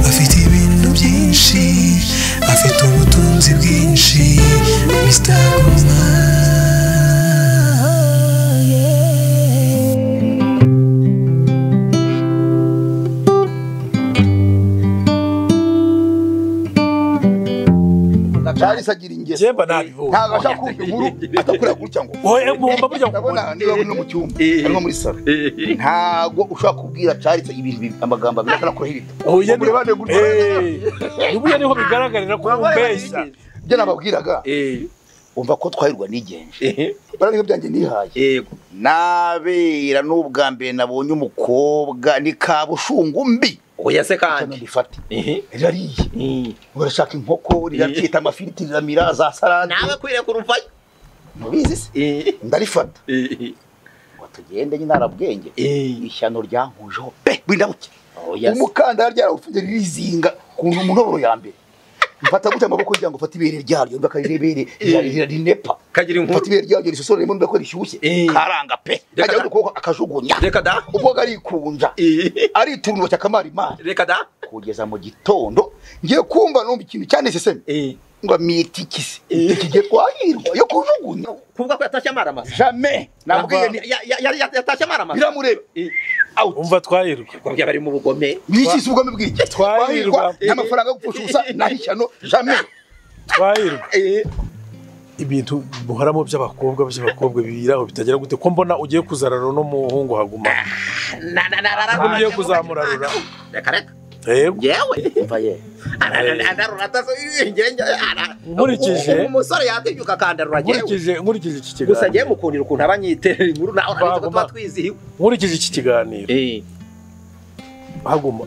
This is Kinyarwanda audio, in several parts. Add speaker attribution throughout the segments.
Speaker 1: Afite ibintu byinshi, afite ubutunzi bwinshi, Mr. Guma.
Speaker 2: Charles agira ingeso.
Speaker 3: Jemba nabibonye.
Speaker 2: Ntabwo ashaka kumva inkuru atakura gutya ngo.
Speaker 3: Oye mumba burya
Speaker 2: ndabona niba no mu cyumba ari muri salo. Ntago ushaka kubwira Charles ibintu amagambo abiri atarakora hirita.
Speaker 3: Oye
Speaker 2: murebane gutya.
Speaker 3: Ubuye niho bigaragarira ko umbeshya.
Speaker 2: Ibyo nababwiraga. Umva ko twahirwa nigenje. Baraniga byanjye nihaye.
Speaker 4: Yego.
Speaker 2: Nabera n'ubwa mbere nabonye umukobwa ni kabushungu mbi.
Speaker 4: Oya se kandi
Speaker 2: ndifate. Rariye. Urashaka inkoko rirakita amafiriti riramira za salade.
Speaker 4: Nawe kwire kuruvayo.
Speaker 2: Mubizi se? Ndarifata. Ngo tugende nyine arabwenge. Ishyano ryankujeho pe bindabuke. Umukandara ryarawufunze ririzinga ku munoboro ya mbere. Mfata gutya amaboko kugira ngo mfate ibere ryaryo ndakarirebere rinepa.
Speaker 4: Kagira inkuru.
Speaker 2: Mfate ibere ryaryo risosoremo ndako rishyushye. Karanga pe. Kajya ukuboko akajugunya.
Speaker 4: Reka da.
Speaker 2: Ubwo arikunja. Ariturunwa cyakamara imana.
Speaker 4: Reka da.
Speaker 2: Kugeza mu gitondo ngiye kumva numva ikintu cyane seseme. Ngo mitikise. Ikigiye twahirwa yo kujugunya.
Speaker 4: Kuvuga ko yatashye amara masa.
Speaker 2: Jamais. Nabwiye
Speaker 4: yatashye amara masa.
Speaker 2: Biramureba.
Speaker 3: Umva twahirwa.
Speaker 4: Kwabya bari mu bugome.
Speaker 2: Niki si ubugome bw'iki? Twahirwa n'amafaranga yo gupfusha ubusa nahishyano jamais.
Speaker 3: Twahirwa. Ibintu buharamo by'abakobwa bibiraho bitagera gute ko mbona ugiye kuzarara no muhungu haguma. Ugiye kuzamurarura.
Speaker 4: Reka reka.
Speaker 3: Yego.
Speaker 4: Yewe.
Speaker 2: Umva ye.
Speaker 3: Nkurikije
Speaker 4: umusore yatinyuka kandarura
Speaker 3: jewe. Nkurikije iki kiganiro.
Speaker 4: Gusa ngiye mukundira ukuntu abanyiterera inkuru naho ariko tuba twizihiwe.
Speaker 3: Nkurikije iki kiganiro. Haguma.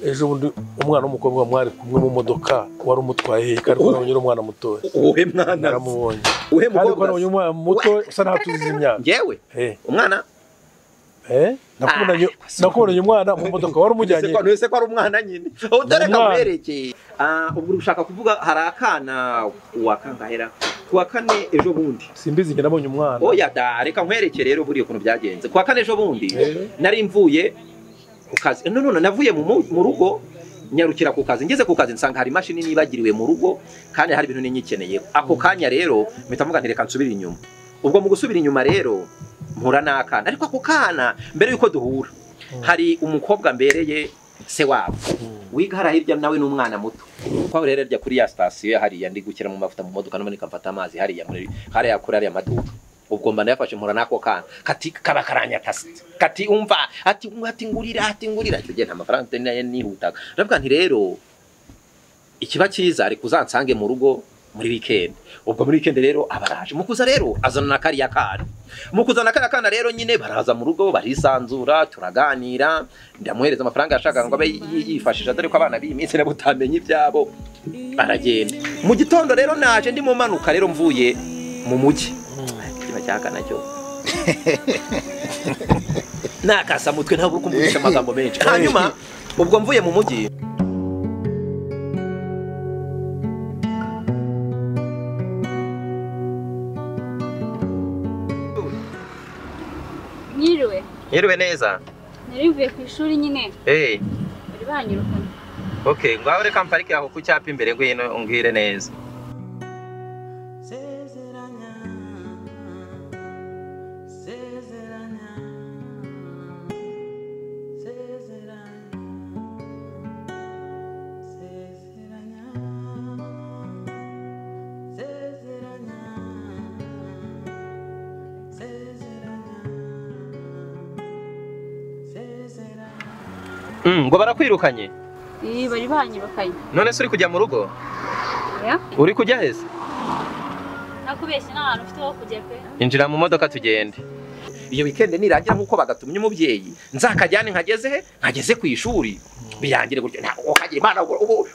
Speaker 3: Ejo bundi umwana w'umukobwa mwari kumwe mu modoka wari umutwaye he kandi ko nabonye umwana muto.
Speaker 4: Uhe mwana
Speaker 3: naramubonye.
Speaker 4: Uhe mukobwa.
Speaker 3: Kandi ko nabonye umwana muto usa naho tuzi imyaka.
Speaker 4: Ngewe? Umwana
Speaker 3: Nakubonanye umwana mu modoka wari umujyanye.
Speaker 4: Ese ko ari umwana nyine. Utareka mwerekeye. Ubwo ushaka kuvuga hari akana wakangahera kuwa kane ejo bundi.
Speaker 3: Simbizi nge nabonye umwana.
Speaker 4: Oya da reka nkwereke rero buriye ukuntu byagenze. Kuwa kane ejo bundi nari mvuye ku kazi. No navuye mu rugo nyarukira ku kazi. Ngeze ku kazi nsanga hari imashini nibagiriwe mu rugo kandi hari ibintu ninyikeneye. Ako kanya rero mpita mvuga nti reka nsubire inyuma. Ubwo mu gusubira inyuma rero mpura n'akana ariko ako kana mbere yuko duhura hari umukobwa mbereye se wabo wiga hariya hirya nawe n'umwana muto kwa rero rya kuri ya station hariya ndi gukira mu mafuta mu modoka none kamfata amazi hariya muri hariya kuri hariya maduka ubwo mba nayafashe mpura n'ako kana kati kaba karanya tasi kati umva ati ngurira icyo gihe nta mafaranga nayo nihutaga ndavuga nti rero ikiba cyiza ari kuzansange mu rugo muri weekend ubwo muri weekend rero abaraje mukuza rero azana na kariya kana mukuzana kariya kana rero nyine baraza mu rugo barisanzura turaganira ndamuhereza amafaranga yashakaga ngo abe yifashisha dore ko abana b'iyi minsi nabo utamenye ibyabo baragenda mu gitondo rero naje ndi mu manuka rero mvuye mu mujyi kiba cyaka nacyo nakasa mutwe ntabwo kumvugisha amagambo menshi hanyuma ubwo mvuye mu mujyi
Speaker 5: Mwiriwe.
Speaker 4: Mwiriwe neza.
Speaker 5: Nari mvuye ku ishuri nyine. Bari banyirukanye.
Speaker 4: Okay, ngaho reka mparike aho ku cyapa imbere ngwino umbwire neza. Ngo barakwirukanye?
Speaker 5: Bari banyirukanye.
Speaker 4: None se uri kujya mu rugo?
Speaker 5: Ya.
Speaker 4: Uri kujya hese?
Speaker 5: Nakubeshye nta hantu ufite ho kujya pe.
Speaker 4: Injira mu modoka tugende. Iyo weekend nirangira nkuko bagatumye umubyeyi nzakajyane nkageze he nkageze ku ishuri birangire gutyo ntabwo ukagira imana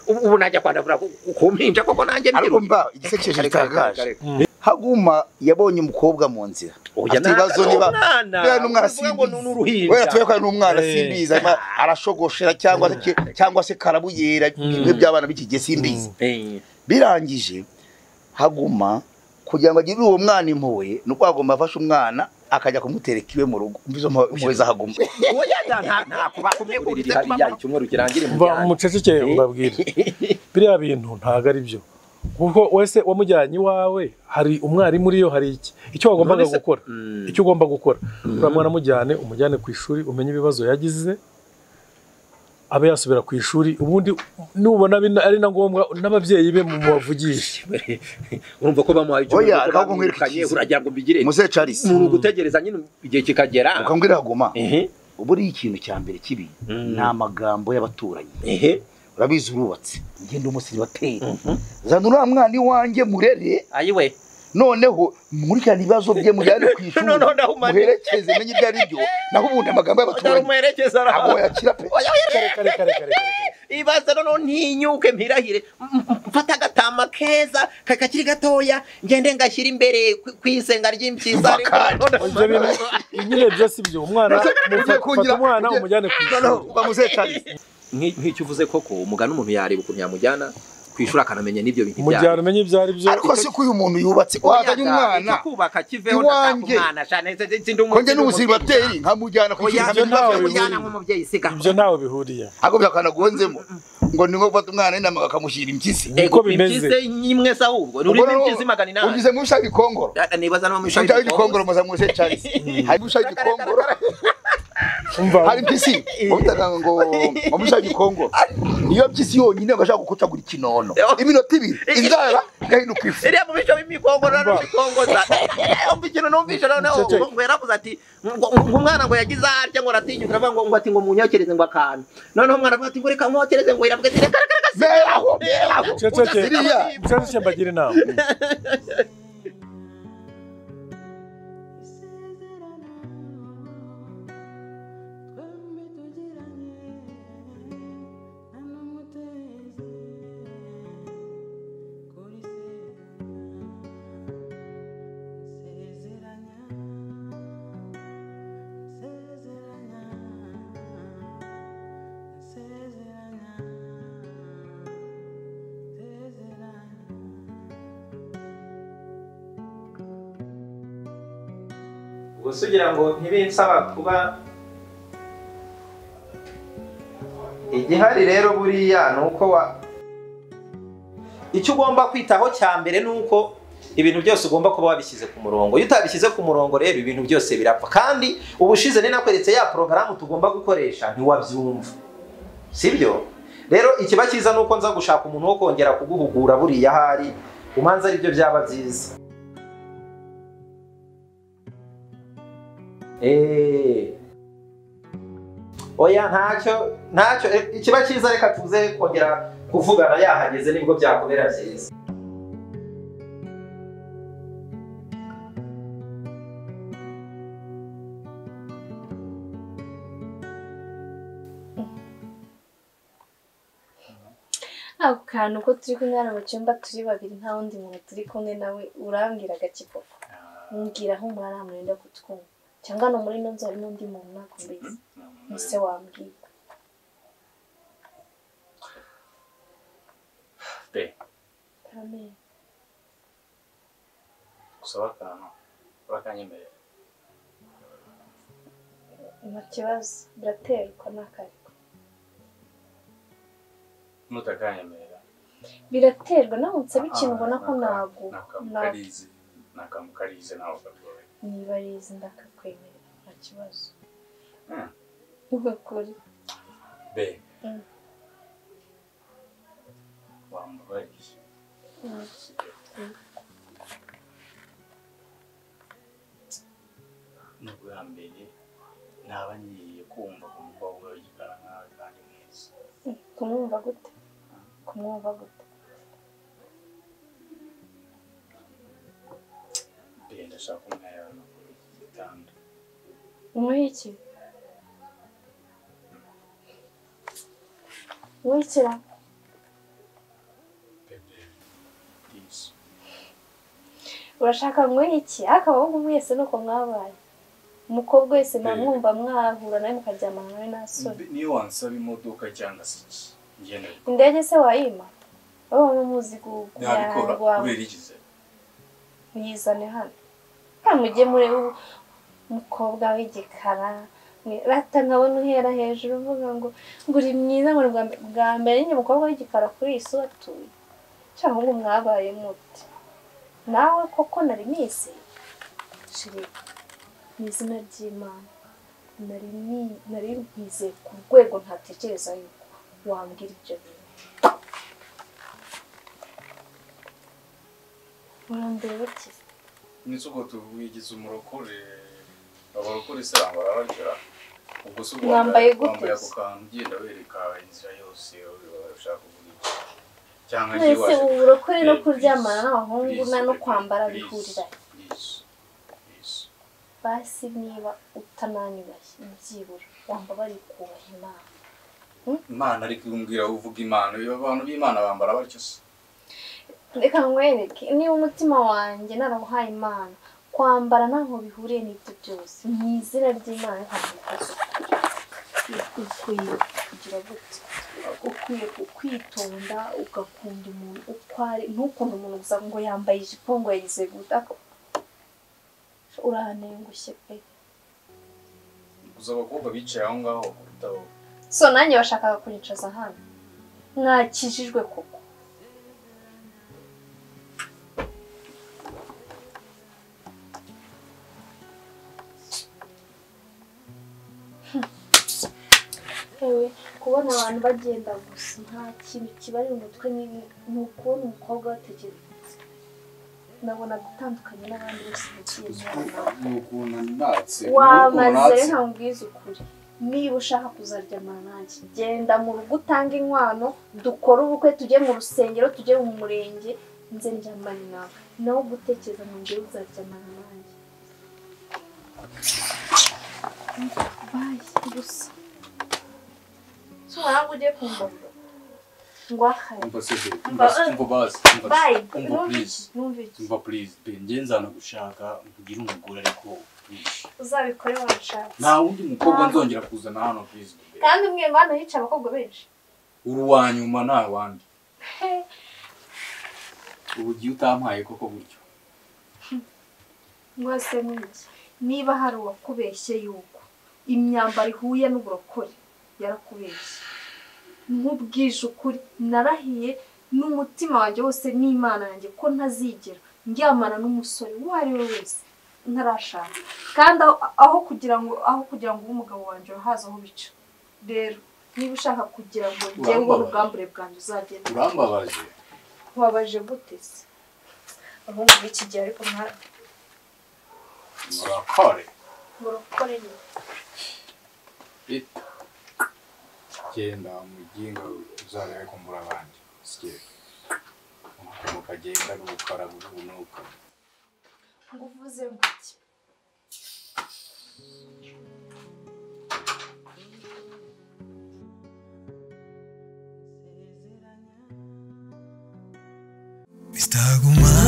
Speaker 4: ubu najya kwandavura kumpinja koko nanjye
Speaker 2: ariko mba igisekeje gitangaje. Haguma yabonye umukobwa mu nzira. Afite ibibazo niba n'umwana simbizi. Oya tuye ko n'umwana simbizi arashogoshera cyangwa se karabuyera bimwe by'abana b'iki gihe simbizi. Birangije Haguma kugira ngo agirire uwo mwana impuhwe nuko agomba afasha umwana Akajya kumutereka iwe mu rugo mbizo mpuheza haguma.
Speaker 4: Oya nta kuba kumwe kuri hariya icyumweru kirangire mu
Speaker 3: Mva muceceke mbabwire. Biriya bintu ntago ari byo. Kuko wese wamujyanye iwawe hari umwarimu uriyo hari iki icyo wagombaga gukora icyo ugomba gukora uramwana mujyane umujyane ku ishuri umenye ibibazo yagize abe yasubira ku ishuri ubundi nubona ari na ngombwa n'ababyeyi be mubavugishe.
Speaker 4: Urumva ko bamuhaye icyo
Speaker 2: Oya, ahubwo nkwereke
Speaker 4: uragira ngo mbigire
Speaker 2: Muze Charles
Speaker 4: mu gutegereza nyine igihe kikagera
Speaker 2: ukambwira haguma. Uburi ikintu cya mbere kibi ni amagambo y'abaturanyi. Urabizi urubatse ngende umusiribateri zana uriya mwana iwanjye murere
Speaker 4: ayiwe
Speaker 2: noneho nkurikirane ibibazo bye mujyane ku ishuri muherekeze menye ibyo ari byo naho ubundi amagambo y'abaturanyi ntabwo yakira pe.
Speaker 3: Kare
Speaker 4: ibaza noneho ntinyuke mpirahire mfata agatama keza kakiri gatoya ngende ngashyira imbere ku isenga ry'impyisi.
Speaker 3: Nyine byo si byo umwana mufata umwana umujyane ku ishuri.
Speaker 2: Muze Charles
Speaker 4: nk'icyo uvuze koko umugani umuntu yareba ukuntu yamujyana ku ishuri akanamenya n'ibyo bintu
Speaker 3: umujyana umenye ibyo ari byo.
Speaker 2: Ariko si ko uyu muntu yubatse wazanye umwana
Speaker 4: kubaka kiveho ndashaka umwana cyane
Speaker 2: ko njye n'umusiribateri nkamujyana ku ishuri
Speaker 4: nkamujyana nk'umubyeyi siga
Speaker 3: ibyo ntawe bihuriye
Speaker 2: ahubwo byakanagonzemo ngo ni nko gufata umwana n'intama bakamushyira impyisi
Speaker 3: niko bimeze
Speaker 4: impyisi nyimwe se ahubwo urimo impyisi 800
Speaker 2: ugize mu bishaka ikongoro
Speaker 4: nibaza no mu bishaka
Speaker 2: ikongoro muza muze Charles hari bishaka ikongoro hari impyisi ubutaga ngo mu bishaka ikongoro iyo mpyisi yonyine bagashaka gukucagura ikinono iminota ibiri inzara igahinduka ifu
Speaker 4: iriya mu bice b'imikongoro no bikongoza umva ikintu numvishe noneho ngo yaravuze ati ngo umwana ngo yagize arya ngo aratinyuka aravuga ngo ati ngo munyokereze ngo akantu noneho umwana avuga ati ngo reka nkokereze ngo iravuga ati reka reka reka
Speaker 2: meraho meraho
Speaker 3: ceceke mbagira inama.
Speaker 4: Gusa ugira ngo ntibinsaba kuba igihari rero buriya nuko icyo ugomba kwitaho cya mbere nuko ibintu byose ugomba kuba wabishyize ku murongo. Iyo utabishyize ku murongo rero ibintu byose birapfa. Kandi ubushize ni nakweretse ya porogaramu tugomba gukoresha ntiwabyumva, sibyo? Rero ikiba cyiza nuko nza gushaka umuntu wo kongera kuguhugura buriya ahari umanza aribyo byaba byiza. Oya ntacyo ikiba cyiza reka tuze kongera kuvugana yahageze nibwo byakubera byiza.
Speaker 5: Ako kantu ko turi kumwe hano mu cyumba turi babiri nta wundi muntu turi kumwe nawe urambwira gake koko mbwira aho umwana murinda kutwumva cyangwa no muri nonzo hari n'undi muntu nakumbizi ese wambwira
Speaker 6: be
Speaker 5: amen
Speaker 6: gusaba akantu urakanyemerera
Speaker 5: nta kibazo biraterwa n'akariko
Speaker 6: nutakanyemerera
Speaker 5: biraterwa nawe unsaba ikintu ubona ko ntago
Speaker 6: nakamukarize nawe kagoye
Speaker 5: niba arizi ndakakwemerera nta kibazo ukuri
Speaker 6: be wambabariye n'ubwa mbere naba ngiye kumva ku mukobwa w'igikara nkawe kandi mwiza.
Speaker 5: Kumwumva gute? Kumwumva gute?
Speaker 6: Be ndashaka umwana ku gitanda.
Speaker 5: Umuhe iki? Wikira.
Speaker 6: Bebe, please.
Speaker 5: Urashaka ngo iki? Akabahungu mwese nuko mwabaye. Umukobwa wese mwumva mwahura nawe mukaryamana nawe nasore.
Speaker 6: Niyo wansaba imodoka cyangwa se iki? Ngende.
Speaker 5: Indege se wayima? Wowe muzi
Speaker 6: gukora kubera ikize.
Speaker 5: Muyizane hano. Kandi mujye Umukobwa w'igikara rata nkabona uhera hejuru uvuga ngo uri mwiza ngo bwa mbere nyine umukobwa w'igikara kuri iyi si atuye cyangwa ngo mwabaye muti nawe koko nari nizeye shiri mu izina ry'Imana nari nkwizeye ku rwego ntatekereza yuko wambwira ibyo bintu. Urandeba iki?
Speaker 6: Nisuko tuwigize umurokore abarokore se bambara batya ubwo se
Speaker 5: wambaye gute
Speaker 6: ako kantu ugenda wereka inzira yose ushaka kuvuga iki cyangwa
Speaker 5: ngiye uburokore no kuryamana n'abahungu no kwambara bihurira. Basi niba utananyubashye byibura wamba bari kubaha Imana.
Speaker 6: Imana ariko umbwira uvuga Imana abantu b'Imana bambara batyo se.
Speaker 5: Reka nkwereke niba umutima wanjye narawuhaye Imana kwambara ntaho bihuriye n'ibyo byose mu izina ry'Imana ukwiye kugira gute ukwiye kwitonda ugakunda umuntu uko ari ntukunde umuntu gusa ngo yambaye ijipo ngo yagize gute uranengushye pe.
Speaker 6: Gusa abakobwa bicaye aho ngaho kuruta wowe.
Speaker 5: So nanjye bashakaga kunyicaza hano mwakijijwe koko. Ewe kubona abantu bagenda gusa nta kintu kibari mu mutwe ni ukubona umukobwa batekereza ndabona gutandukanye n'abandi bose wamaze reka nkubwize ukuri niba ushaka kuzaryamana nanjye genda mu rugo utange inkwano dukore ubukwe tujye mu rusengero tujye mu murenge nze ndyamane nawe nawe gutekereza ngo njyewe uzaryamana nanjye bayi gusa so ntabwo ugiye kumva ngwahaye
Speaker 6: umva please pe njye nzana gushaka kugira umugore ariko
Speaker 5: uzabikore wanshatse
Speaker 6: nta wundi mukobwa nzongera kuzana hano please.
Speaker 5: Kandi mwe hano hica abakobwa benshi
Speaker 6: uri uwa nyuma nta wandi ubu ugiye utampaye koko gutyo
Speaker 5: mwese n'iki niba hari uwakubeshye yuko imyambaro ihuye n'uburokore yarakubeshye nkubwije ukuri narahiye n'umutima wanjye wose n'Imana yanjye ko ntazigera ndyamana n'umusore uwo ari we wese ntarashaka kandi aho kugira ngo ube umugabo wanjye urahaza aho bica. Rero niba ushaka kugira ngo njyewe ubone ubwambure bwanjye uzagenda.
Speaker 6: Urambabaje.
Speaker 5: Wabaje gute se? Abahungu b'iki gihe ariko
Speaker 6: murakore
Speaker 5: murokore nyine.
Speaker 6: Genda muginga uzarebe kumbura abandi siye ukagenda n'ubukara bunuka
Speaker 5: ngo uvuze nguki.
Speaker 1: Mr. Guma.